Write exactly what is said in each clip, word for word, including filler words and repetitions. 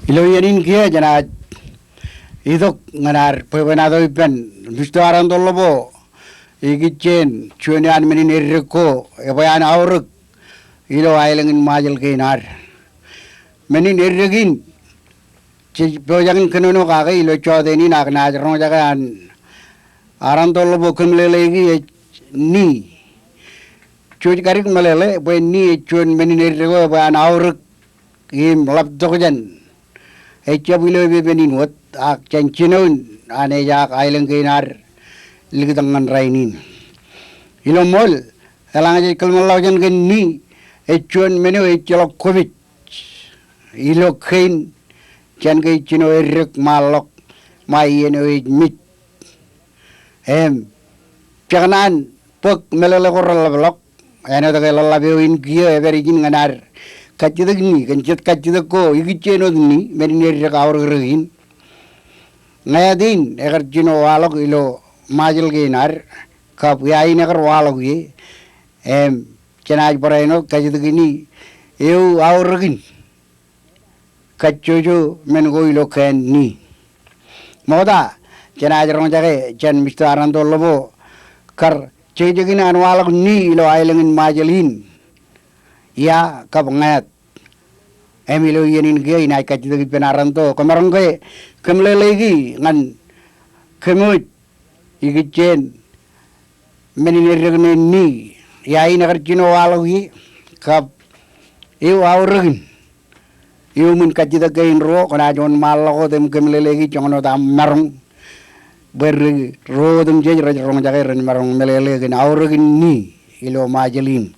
Ilo iien in kiiō jenaaj itok ñan ad bwebwenato ippān Misto Aranto Ḷobo ikijjeen juon iaan men in eddek ko ebwe an aorōk ilo aelōñ in Ṃajeḷ kein ad. Men in eddek in jej pojak in kōnono kake ilo jọteen in ak naaj roñjake an Aranto Ḷobo kōmeḷeḷeiki ej ni. Jej kadik meḷeḷe bwe ni ej juon men in eddek ko ebwe an aorōk im ḷap tokjān. Ejjab ilo epepen in wōt ak jān jinoin an ejaak aelōñ kein ad likitōk ñan rainin. Ilo ṃool, eḷaññe jej kōḷmānḷọkjeṇ kōn ni, ej juon men eo ejjeḷọk kwōpij ilo kein jān ke ej jino eddek ṃaanḷọk ṃae iien eo ej mej. Im jekōṇaan bōk meḷeḷe ko reḷapḷọk, āinwōt ke ḷōḷḷap eo in kiiō ej pād ijin ñan ad kajjitōk ni, kōn jet kajjitōk ko ikijjeen wōt ni, men in eddek aorōkrōk in. Ñāāt in ekar jino waḷọk ilo Ṃajeḷ kein ad, kab ia in ekar waḷọk ie, im jenaaj barāinwōt kajjitōk ni, eō aorōk in kajjojo men ko ilo keen ni. Ṃokta, jenaaj roñjake jān Misto Aranto Ḷobo kar jekjekin an waḷọk ni ilo aelōñ in Ṃajeḷ in. Ia kab ñāāt. Im ilo iien in kiiō inaaj kajjitōk ippān Aranto, kwōmaroñ ke kōmeḷeḷeiki ñan kōm wōj ikijjeen men in eddek ṇe ni, ia in ekar jino waḷọk ie, kab eō aorōk in. Iuṃwin kajjitōk kein ruo, kwōnaaj wōnṃaanḷọk wōt im kōmeḷeḷeiki joñan wōt aṃ maroñ. Bwe ri ruo otemjej rej roñjake ren maroñ meḷeḷe kōn aorōk in ni ilo Ṃajeḷ in.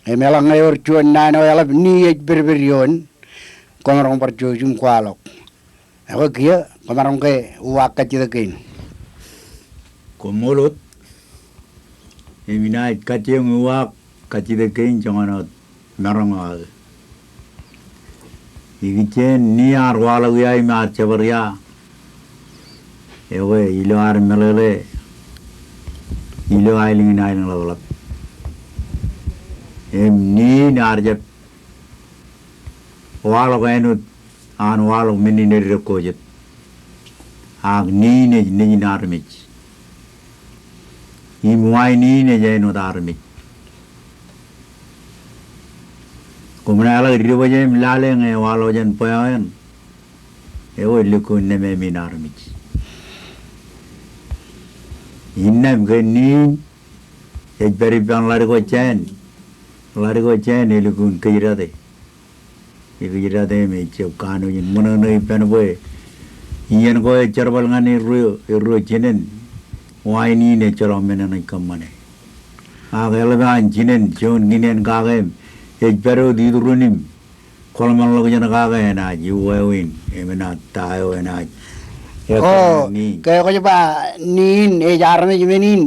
Im eḷaññe ewōr juon naan eo eḷap ni ej pedped ioon, kwōmaroñ bar jouj im kwaḷọk. Ekwe kiiō, kwōmaroñ ke uwaak kajjitōk kein. Koṃṃool wōt. Im inaaj kajjioñ uwaak kajjitōk kein joñan wōt maroñ eo aō. Ikijjeen ni ear waḷọk ia im ear jebar ia. Ekwe ilo ad meḷeḷe ilo aelōñ in Aelōñḷapḷap. Im ni in ear jab waḷọk āinwōt an waḷọk men in eddek ko jet. Ak ni in ej nejin armej. Im wa in ej āinwōt armej. Koṃ naaj ḷak dibōje im lale ñe ewaḷọk jān bwe eo eṇ. Eo ej lukkuun nemāmein armej. Innām ke ni in ej pād ippaṃ ḷadik ko jāān. Ḷadik ko jāān elukkuun kōjdate. Ekōjdate im ejab kanooj in ṃōṇōṇō ippān bwe iien ko ej jerbal ñan erro, erro jinen, wa in ejjeḷọk men eṇ ej kōṃṃane. Ak eḷap an jinen juon kinen kake im ej pād wōt iturin im kōḷmānḷọkjeṇ kake enaaj iwāween im enaaj ta eo enaaj. O, ekōṇaan ni in. Ke kwōj ba ni in ej armej men in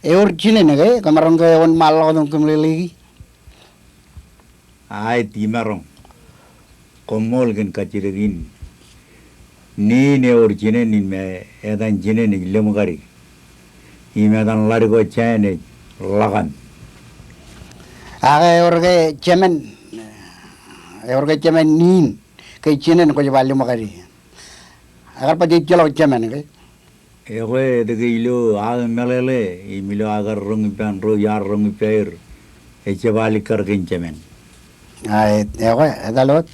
ewōr jinen ke, kwōmaroñ ke wōnṃaanḷọk wōt im kōmeḷeḷeiki. Aet, imaroñ. Koṃṃool kōn kajjitōk in. Ni in ewōr jinen im etan jinen ej limkadi. Im etan ḷadik ko jāān ej ḷakan. Ak ewōr ke jemān, ewōr ke jemān ni in, ke jinen kwōj ba limkadi. Ekar baj ejjeḷọk jemān ke. Ekwe etke ilo aō meḷeḷe im ilo aō kar roñ ippān ro iar roñ ippaer ejjab alikkar kōn jemān? A, e, ekwe, etal wōt.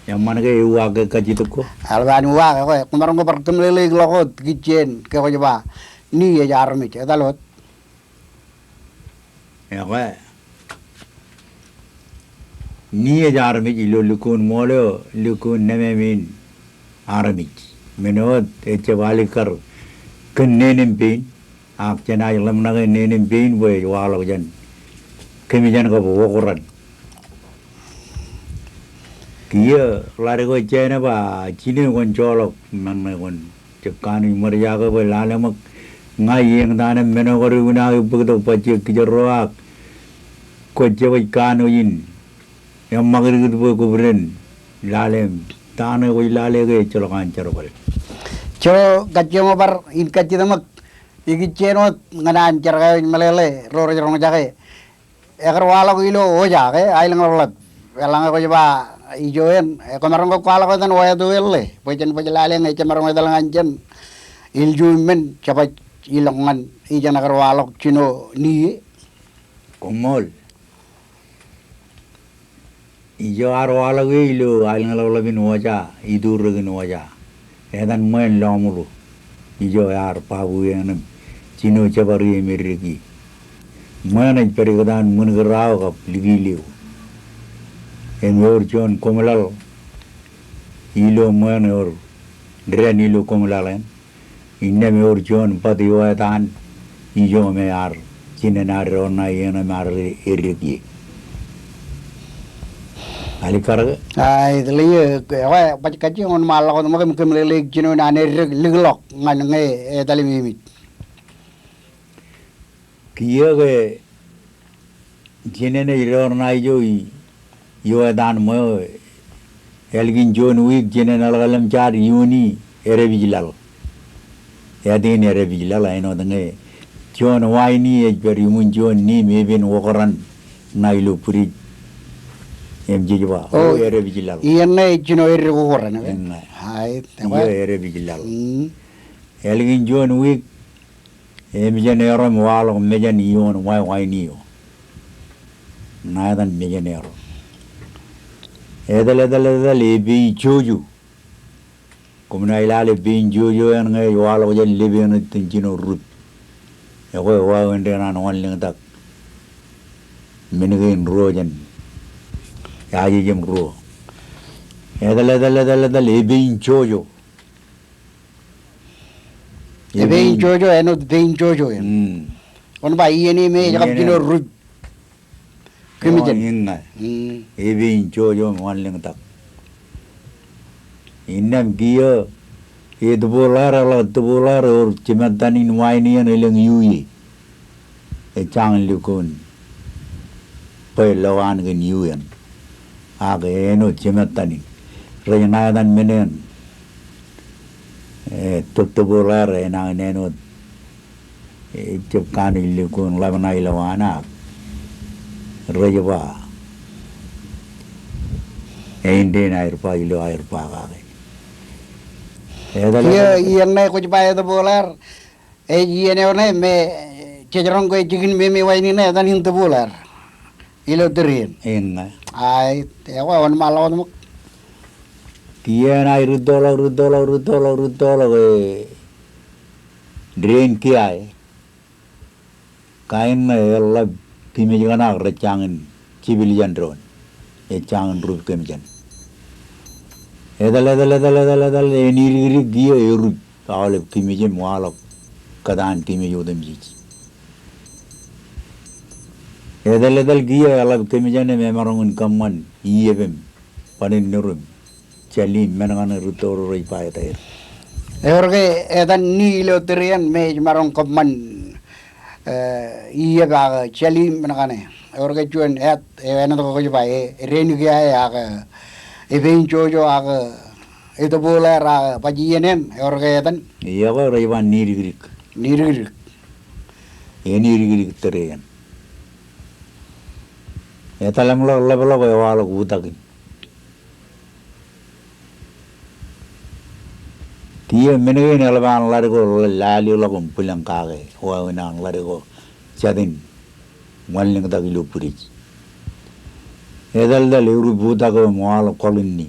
Eṃṃan ke euwaak ke kajjitōk ko? Eḷap an uwaak, ekwe, kwōmaroñ ke bar kōmeḷeḷeikḷọk wōt ikijjeen ke kwōj ba ni ej armej, etal wōt. Ekwe. Ni ej armej ilo lukkuun ṃool eo, lukkuun nemāmein armej. Men eo wōt ejjab alikkar kōn neen im pein, ak jenaaj ḷōmṇake neen im pein bwe ej waḷọk jān kōmijān kab okran. Kiiō ḷadik ko jāān ej ba, jine kwōn joḷọk, men ṇe kwōn jab kanooj ṃōtjake bwe lale ṃōk ña ieñtaan im men eo kar ukun aō bōktok bajjek kijerro ak kwō jab ej kanooj in eṃṃakūtkūt bwe kobden lale im ta ṇe kwōj lale ke ejjeḷọk an jerbal. Eo kajjioñ bar in kajjitōmak ikijjeen wōt ñan an jerkā eo ej meḷeḷe ro rej roñjake. Ekar waḷọk ilo Oja ke, Aelōñḷapḷap. Eḷaññe kwōj ba ijo eṇ, e, kwōmaroñ ke kwaḷọk etan wāween ḷe, bwe jen baj lale ñe jemaroñ etal ñan jen ilju men, jebaj ilọk ñan ijeṇe kar waḷọk jino nie. Koṃṃool. Ijo ear waḷọk e ilo aelōñḷapḷap in wōj, iturekin wōj. Etan ṃweo in Lọmọlu. Ijo ear babu eṇ im jino jebar ie im eddek ie. Ṃweo ṇe ej pād ikōtaan ṃwinikūrao kab likilio. Im ewōr juon koṃlaḷ ilo ṃweo ṇe, ewōr dān ilo koṃlaḷ eṇ. Innām ewōr juon bat ioetaan ijo me ear jinen ad ro ṇa ie im ear eddek ie. Alikkar ke? Aet, ḷe, ekwe, baj kajjioñ wōnṃaanḷọk wōt ṃōk im kōmeḷeḷeik jinoin an eddek likḷọk ñan ñe etal im emej. Kiiō ke jinen ej ro ṇa ijo i, ioetaan ṃweo, ālikin juon wiik jinen eḷak ḷōmjad iuni edepij laḷ. Ātin edepij laḷ āinwōt ñe juon wa in ej pād iṃwin juon ni im epen okran ṇa ilo bwidej. Im jej ba, o, o, edepij laḷ. Iien ṇe ej jino eddek okran, e? Eññā. Aet, iien ekwe, edepij laḷ. Mm. Ālikin juon wiik, emōj en erom waḷọk mejān ioon wāween eo. Ṇa etan mejān erom. Etal, etal, etal, epein jojo. Koṃwin aelale pein jojo eṇ ñe ej waḷọk jān lepe eṇ itōn jino rup. Ekwe, wāween dān an wanlōñtak men kein ruo jān. Ajejem ruo. Etal, etal, etal, etal, epein jojo. Epein jojo, āinwōt pein jojo eṇ. Mm. Kwōn ba iien eo me ej kab jino rup kōmijān. Eññā. Mm. Epein jojo im wanlōñtak. Innām kiiō, e tōbōḷāār, eḷak tōbōḷāār, ewōr jimettan in wāween eṇ elōñ iuie. Ej jañin lukkuun bwe lowaan kōn iu eṇ. Ak āinwōt jimettan in. Rej ṇa etan men eṇ. E, tō-, tōbōḷāār enañin āinwōt. E, ejjab kanooj lukkuun ḷap ṇa ilowaan ak rej ba. Āindein aer ba ilo aer ba kake. Etal, etal, etal. Iien ṇe kwōj ba e tōbōḷāār. Ej iien eo ṇe me, e, jej roñ ke jikin meme wāween eṇ etan in tōbōḷāār. Ilo tōre eṇ. Eññā. Aet, ekwe wōnṃaanḷọk wōt ṃōk. Kiiō eṇ aer rūttoḷọk, rūttoḷọk, rūttoḷọk, rūttoḷọk, e, dān kiiō e. Kain ṇe eḷap kōmij kaṇ ak rej jañin jipil jān doon. Ej jañin rup kōmijān. Etal, etal, etal, etal, etal, en idikdik kiiō erup. Aolep kōmij im waḷọk kōtaan kōmij otemjej. Etal, etal kiiō eḷap kōmijān im emaroñ in kōṃṃan iep im ban in nurūṃ. Jāli men kaṇe rūtto ro rej ba etaer. Ewōr ke etan ni ilo tōre eṇ me ej maroñ kōṃṃan, e, iep ak jāli men kaṇe. Ewōr ke juon āt, e, āinwōt ke kwōj ba, e, dān kiiō e ak, e, epein jojo ak, e, tōbōḷāār ak baj iien eṇ, ewōr ke etan. Iọkwe, rej ba nidikdik. Nidikdik. En idikdik tōre eṇ. Etal im ḷọk ḷapḷọk ewaḷọk utakin. Kiiō men kein eḷap an ḷadik ko lale ḷọk im bwilōñ kake wāween an ḷadik ko jatin wanlōñtak ilo bwidej. Etal, etal, erup utak eo im waḷọk kọlin ni.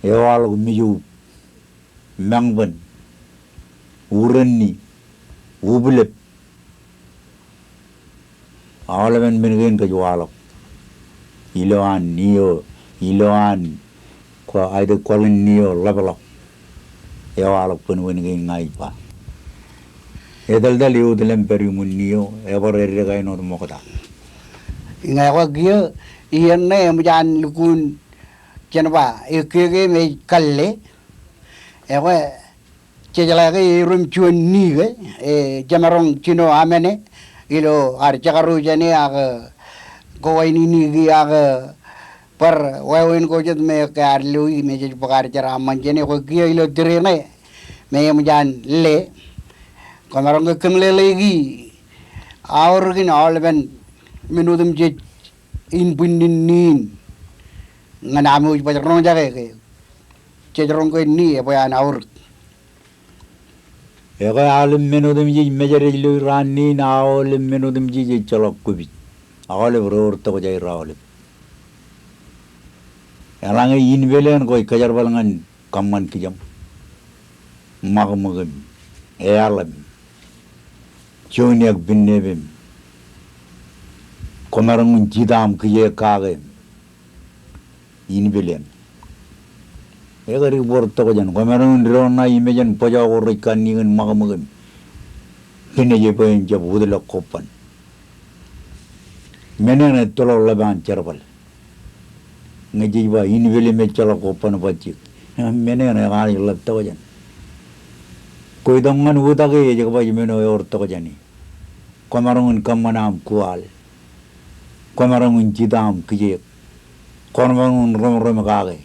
Ewaḷọk mijoub, mañbōn, urenni, ubwilep. Aolepen men kein kōj waḷọk. Ilowaan ni eo, ilowaan, kwe, aet, kọlin ni eo ḷapḷọk. Ewaḷọk bōnbōn kein ña ij ba. Etal, etal, eutiḷ im pād iṃwin ni eo, ebar eddek āinwōt ṃokta. Ñe ekwe kiiō, iien ṇe eṃōj an lukkuun, jen ba, ekkeke im ej kalle. Ekwe, jejeḷā ke erom juon ni ke, e, jemaroñ jino amāne, ilo ad jekaro jāne ak, e, kōwānini kiiō ak, e, bar wāween ko jet me ke ad loi me jej bōk ad jeraaṃṃan jāne, ekwe kiiō ilo tōre ṇe, me eṃōj an le, kwōmaroñ ke kōmeḷeḷeiki, aorōkin aolepen men otemjej in bwinnin ni in. ñan aṃ wōj baj roñjake ke jej roñ ke ni ebwe an aorōk. Ekwe aolep men otemjej mejerej ilo raan in, aolep men otemjej ejjeḷọk kopij. Aolep re wōr tokjāer aolep. Eḷaññe inpel eṇ kwōj kōjerbal ñan kōṃṃan kijem, ṃakṃōk im, eḷap im, juon iọk pinnep im, kwōmaroñ in jitaaṃ kijeek kake im, inpel eṇ. Ekar wōr tokjān, kwōmaroñ in doon ṇa im ejān bōjọ ko rej kanniōk in ṃakṃōk im, pinej ebwe en jab wōtlọk kobban. Men eṇ ettoḷọk ḷap an jerbal. Ñe jej ba inpel im ejjeḷọk kobban bajjek, men eṇ ekaanij ḷap tokjān. Kwōj itok ñan utake, ej kōbaj men eo ewōr tokjāni. Kwōmaroñ in kōṃṃan aṃ kual. Kwōmaroñ in jitaaṃ kijeek. Kwōmaroñ in romrom kake.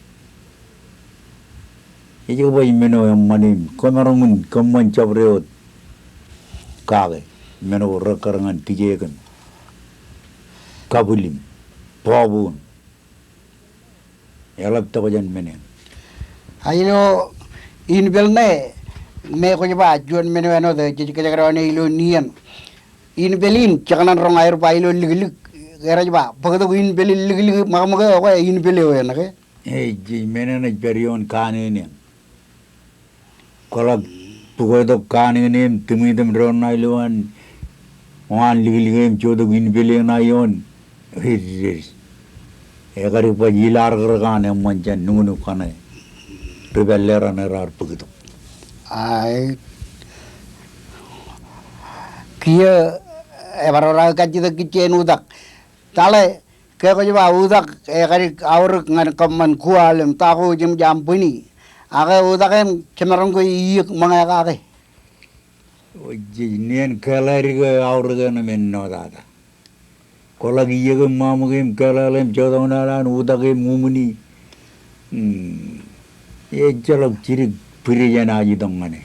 Ej kōbaj men eo eṃṃan im kwōmaroñ in kōṃṃan jabdewōt kake, men eo rekkar ñan kijeek im, kabwil im, bọọbwōn. Eḷap tokjān men eṇ. A ilo inpel ṇe, me kwōj ba juon men eo āinwōt jej kōjekdọọn e ilo ni eṇ. Inpel in jekōṇaan roñ aer ba ilo liklik, ke rej ba bōktok inpel in liklik ṃakṃōk eo, ekwe inpel eo eṇ ke. Ej, ej men eṇ ej pād ioon kanene eṇ. Kwōḷak bōktok kanene im tūṃwij im doon ṇa ilowaan, waan liklik im jotok inpel eṇ ioon. Ej, ej. Ekar baj ilarkar kaan eṃṃan jān nuknuk kaṇe ri pālle raṇe raar bōktok. Ai. Kiiō ebar wōr aō kajjitōk kij jān utak. Tale, ke kwōj ba utak ekadik aorōk ñan kōṃṃan kual im ta ko jemjaam bwini. Ak utak eṇ jemaroñ ke iiōk ṃōñā kake. Ej, ej, nien kōḷadik eo aorōk eṇ im ennotata. Kwōḷak iiōk im ṃaṃōke im kōḷeḷe im jotok ṇe an utak im uṃwin. Hmm. Ejjeḷọk jidik bwidej enaaj itok ñan e.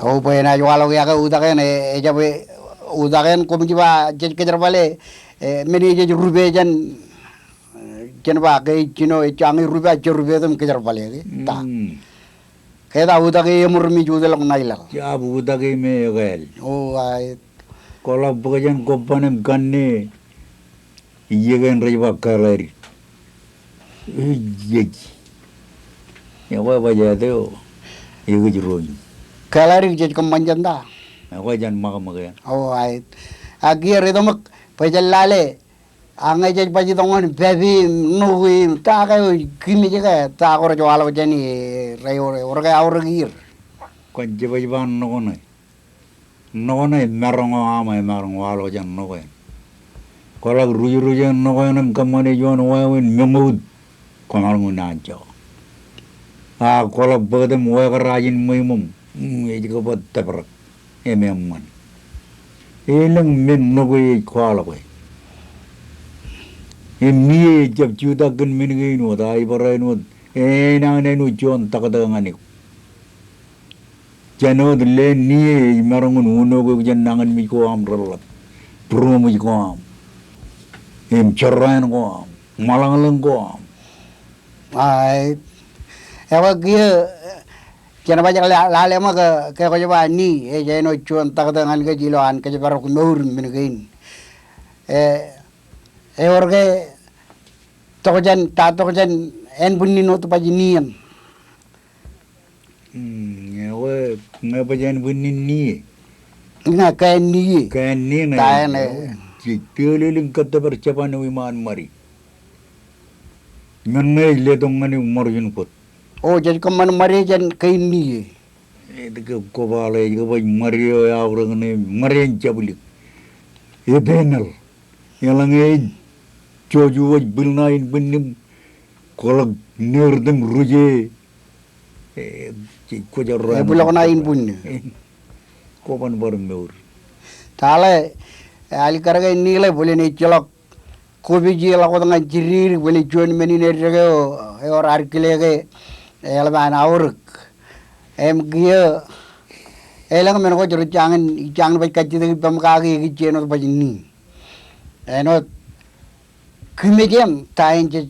O, bwe enaaj waḷọk ia ke utak eṇ, e, ejjab, e, utak eṇ koṃij ba jej kōjerbale, e, men eo jej rupe jān, e, jen ba ke ej jino, ej jañin rupe, a jej rupe im kōjerbale ke ta. Hmm. Ke ta utak e eṃor im ej wōtlọk ṇa ilaḷ. Jab utak e me ekāāl. O, a, e. Kwōḷak bōk jān kobban im kanne, iiōk eṇ rej ba kōḷadik. Ej, ej. Ekwe baj āt eo, ekōjro in. Kōḷadik jej kōṃṃan jān ta? Ekwe jān ṃakṃōk eṇ. O, a, e. A kiiō rej tōmak, bwe jen lale, a ñe jej baj itok ñan pepe im ṇoki im ta ke eo, kimej ke ta ko rej waḷọk jāni, rej wōr, wōr ke aorōk er. Kwōn jebaj ba ṇok ṇe. Ṇok ṇe, maroñ eo aṃ emaroñ waḷọk jān ṇok eṇ. Kwōḷak rujruj eṇ ṇok eṇ im kōṃṃane juon wāween meñout, kwōmaroñ in anjọ. A kwōḷak bōktok im wākar ajin ṃweiṃōṃ, mm, ej kōba tōprak im eṃṃan. Elōñ men ṇok eo ej kwaḷọk e. Im nie ejjab jutak kōn men kein wōt, a ibar āinwōt, enañin āinwōt juon taktak ñan eok. Jān wōt leen nie ej maroñ in unook eok jān nañinmej ko aṃ reḷḷap, būroṃōj ko aṃ, im jorrāān ko aṃ, ṃōḷañḷōñ ko aṃ. Ai, ekwe kiiō, jen baj la-, lale ṃōk ke, ke kwōj ba ni, ej āinwōt juon taktak ñan kōj ilo an kōjparok mour im men kein. E, ewōr ke tokjān, ta tokjān ānbwinnin wōt baj ni eṇ. Mm, ñe, ñe baj ānbwinnin nie. Ñe kōn nie. Kōn nie ñe. Ta eṇ, e. Jej tōl in kōttōpar Japan eo iṃaan ṃade. Men ṇe ej letok ñan eok ṃōrjin kōt. O, jej kōṃṃan ṃade jān kein nie. Etke kwō ba ḷe ej kōbaj ṃade eo eaorōk ṇe, ṃade in jablik. Eternal. Eḷaññe ej jojo ej bwil ṇa in bwinnim, kwōḷak neirt im ruje, e, jej kwōjarro. Ebwilọk ṇa in bwinnim. Kwō ban bar mour. Tale, e, alikkar ke ni ḷe bōlen ejjeḷọk kopij eo eḷak wōt ñan jidik bōlen juon men in eddek eo, ewōr ad kile ke, eḷap an aorōk. Im kiiō, elōñ men ko jej jañin, jañin baj kajjitōk ippaṃ kaki ekijjien wōt baj ni. Āinwōt, kimej eṇ, ta eṇ jej,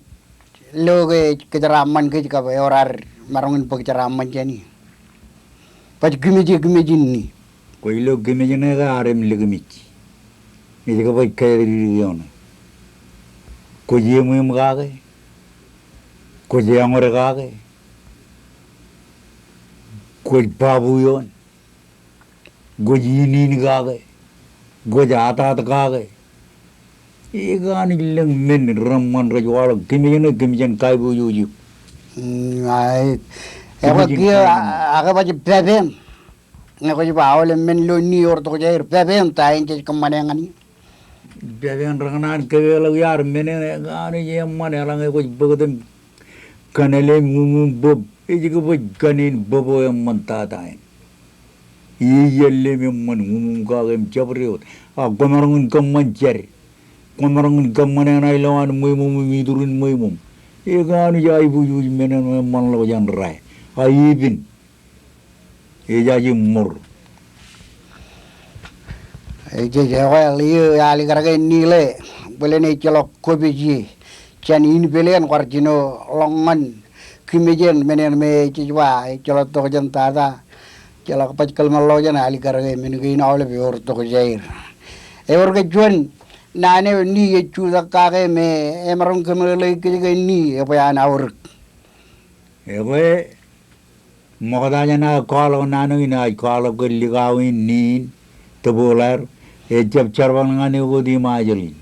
Lo ke kōjeraaṃṃan kōj kab ewōr ad maroñ in bōk jeraaṃṃan jāni. Baj kōmij e kōmij in ni. Kwōj lo kōmij ṇe ke ad im likimij. Ej kab ej kōjatdikdik ioon. Kwōj eṃwiṃ kake. Kwōj eọñōd kake. Kwōj babu ioon. Kwōj inin kake. Kwōj atat kake. Ekaanij lōñ men reṃṃan rej waḷọk kōmij ṇe kōmij en kaibujuj eok. Mm, ai. Ekwe kiiō, ake baj pepe eṇ. Ñe kwōj ba aolep men lo ni ewōr tokjāer, pepe eṇ ta eṇ jej kōṃṃane ñan e. Pepe eṇ rekōṇaan kōpeḷọk iar men eṇ ekaanij eṃṃan eḷaññe kwōj bōktok im kanale im ṃuṃwuṃ bōb. Ej kab ej kaneen bōb eo eṃṃan tata eṇ. Ej ālle im eṃṃan ṃuṃwuṃ kake im jabdewōt. A kwōmaroñ in kōṃṃan jāde. Kwōmaroñ in kōṃṃan eṇ ilowaan ṃweiṃōṃ im iturin ṃweiṃōṃ. Ekaanij aibujuj men eṇ eṃṃanḷọk jān rae. A ipin. Ejaje ṃor. Ej, ej, ekwe, ḷeo alikkar ke ni ḷe, bōlen ejjeḷọk kopij ie jān inpele eṇ kwaar jino ḷọk ñan kōmij eṇ men eṇ me ej ba ejjeḷọk tokjān tata. Ejjeḷọk baj kōḷmānḷọkjeṇ alikkar ke men kein aolep ewōr tokjāer. Ewōr ke juon naan eo ni ej jutak kake me emaroñ kōmeḷeḷeik kōj ke ni ebwe an aorōk. Ekwe, ṃokta jān aō kwaḷọk naan eo inaaj kwaḷọk ke likao in, ni in, tōboḷaer, ejjab jerbal ñan eok wōt im ajri in.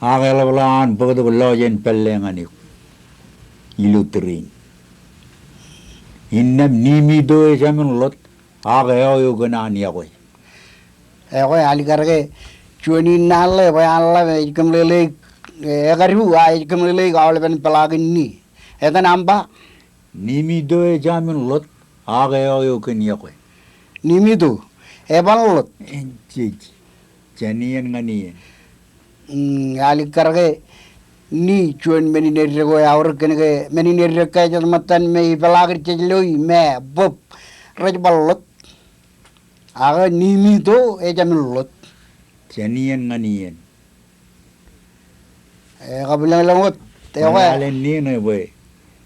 Ak eḷapḷọk an bōktok lọjien pālle ñan eok ilo tōre in. Innām Nimito ej jāmin ḷot, ak eo eo kōn an yokwe. Ekwe alikkar ke juon in naan ḷe bwe an ḷap ej kōmeḷeḷeik, e, ekadu a ej kōmeḷeḷeik aolepen peḷaakin ni. Etan aṃ ba? Nimito ej jāmin ḷot, ak eo eo kōn yokwe. Nimito, eban ḷot. Jej, jān iien ñan iien. Mm, alikkar ke ni juon men in eddek eo eaorōk kōn ke men in eddek ke jet ṃōttan me ipeḷaakid jej loi me bōb rej bar ḷot. Ak Nimito ej jāmin ḷot. Jān iien ñan iien. E, kabwilōñlōñ wōt, ekwe. Alen ni ṇe bwe,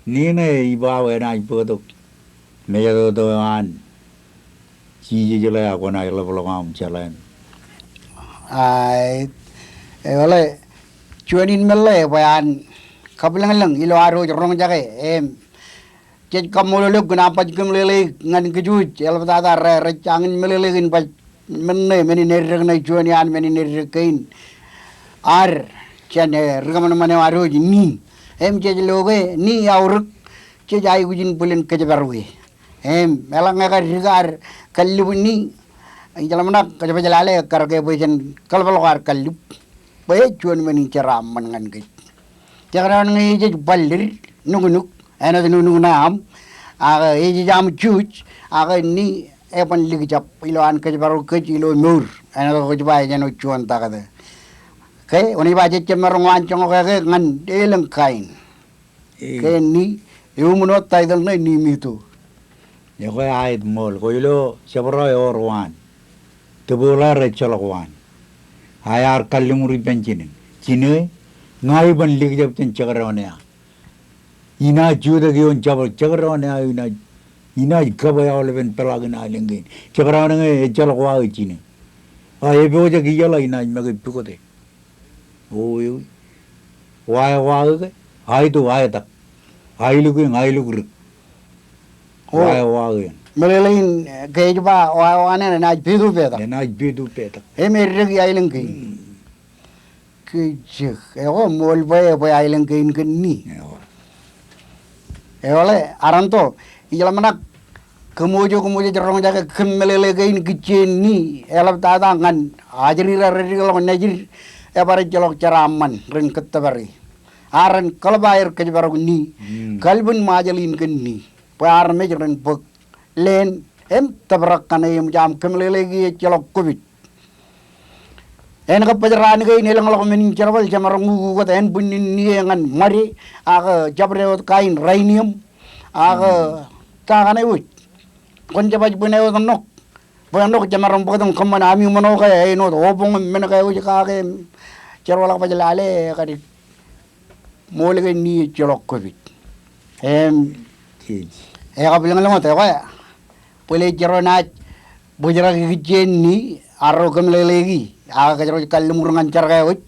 ni ṇe iba bwe enaaj bōktok mejatoto eo an Jisōs ḷe ak kwōnaaj ḷapḷọk aṃ jeḷā. Ai, e, ḷe, juon in men ḷe bwe an kabwilōñlōñ ilo ad wōj roñjake, im jej kaṃṃoolol eok kōn aṃ baj kōmeḷeḷeik ñan kōj wōj, eḷaptata rej, rej jañin meḷeḷeik in baj men ṇe, men in eddek ṇe juon iaan men in eddek kein. Ad, jān, e, ri kōṃanṃan eo ad wōj ni. Im jej lo ke ni eaorōk, jej aikuj in bōlen kōjparoe. Im, eḷaññe kar dik ad kallib ni, ijeḷā ṃōṇak, kōjpaje lale, ekkar ke bwe jen kaḷapḷọk ad kallib. Bwe ej juon men in jeraaṃṃan ñan kōj. Jekdọọn ñe ejej ballid, nuknuk, āinwōt nuknuk ṇe aṃ, ak ejej aṃ juuj, ak ni eban likjab ilowaan kōjparok kōj ilo mour, āinwōt kwōj ba ej āinwōt juon taktō. Ke, wōn ej ba jej jab maroñ waan joñak eke ñan elōñ kain. Ke ni, eṃṃan wōt taitōl ṇe Nimito. Ekwe aet ṃool, kwōj lo jabdewōt ewōr waan. Tōboḷaer ejjeḷọk waan. A ear kalliṃur ippān jinen. Jine, ña iban likjab jān jekdọọn eo aō. Inaaj jutak ioon jabdewōt jekdọọn eo aō, inaaj, inaaj kabwe aolepen peḷaakin alien kein. Jekdọọn ñe ejjeḷọk waō jine. A epojak ijeḷā inaaj make pukot e. O, ewi. Wa eo waō ke? Aeto, aetak. Aeluk eñ, aeluk dik. O. Wa eo waō eṇ. Meḷeḷein, e, ke ej ba wa eo waṇ eṇ enaaj petu petak. Enaaj petu petak. Im eddek iaelōñ kein. Hmm. Kōjjek. Eo, ṃool bwe, bwe aelōñ kein kōn ni. Eo. Eo ḷe, Aranto, ijeḷā ṃōṇak, kōṃojo, kōṃojo ej roñjake kōm meḷeḷe kein kijjien ni, eḷaptata ñan ajri raar edikḷọk nejid, ebar ejjeḷọk jeraaṃṃan ren kōttōpare. A ren kaḷap aer kōjparok ni, mm, kalbwin Ṃajeḷ in kōn ni, bwe armej ren bōk leen, im tōprak kaṇe eṃōj aṃ kōmeḷeḷeik e ejjeḷọk kopij. Eṇ kab bōjrak kein elōñḷọk men in jerbal, jemaroñ ukukot ānbwinnin ni e ñan ṃade, ak jabdewōt kain rainin, ak, mm, ta kaṇe wōj. Kwōn jab baj bwin eo ṇok. Bwe ṇok jemaroñ bōktok im kōṃṃan ami ṃōṇō ke āinwōt oboñ im men ke wōj kake im jerbal ak baj lale kadik. ṃool ke ni ejjeḷọk COVID. Im, ekab lōñlōñ wōt, ekwe, bōlen ej ro naaj bōjrak ikijjien ni arro kōmeḷeḷeiki, ak kōjro kalliṃur ñan jerkawōj,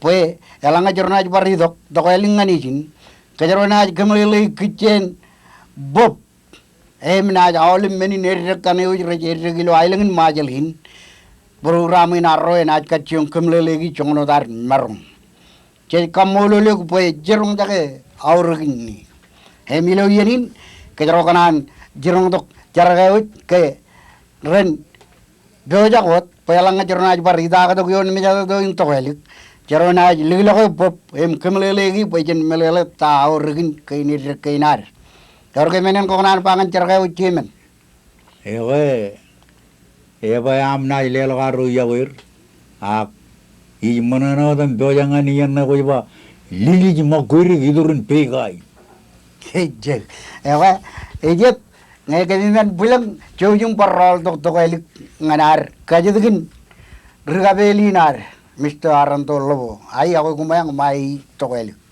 bwe eḷaññe ej ro naaj bar itok tokālik ñan ijin, kōjro naaj kōmeḷeḷeik ikijjien bōb. Im naaj aolep men in eddek kaṇe wōj rej eddek ilo aelōñ in Ṃajeḷ in, program in arro enaaj kajjioñ kōmeḷeḷeiki joñan wōt ad maroñ. Jej kaṃṃoolol eok bwe jiroñjake aorōkin ni. Im ilo iien in, kōjro kōṇaan jiroñtok jerkawōj ke ren pojak wōt, bwe eḷaññe ej ro naaj bar itaaktok ioon mejatoto in tokālik, ej ro naaj likḷọk eok bōb, im kōmeḷeḷeiki bwe jen meḷeḷe ta aorōkin kein eddek kein ad. Ewōr ke men en kwō kōṇaan ba ñan jerkawōj, Chairman? Ekwe, ebwe aṃ naaj leḷọk arro iọkwe er, ak ij ṃōṇōṇō wōt im pojak ñan iien ṇe kwōj ba, likij ṃōk kwe dik iturin peikai. Ejjab. Ekwe, ejjab, ñe kōmij men bwilōñ, jouj im bar rọọltok tokālik ñan ad kajjitōkin ri kapeel in ad, Mister Arando Lobo. Ai, akwe koṃeañ ṃae tokālik.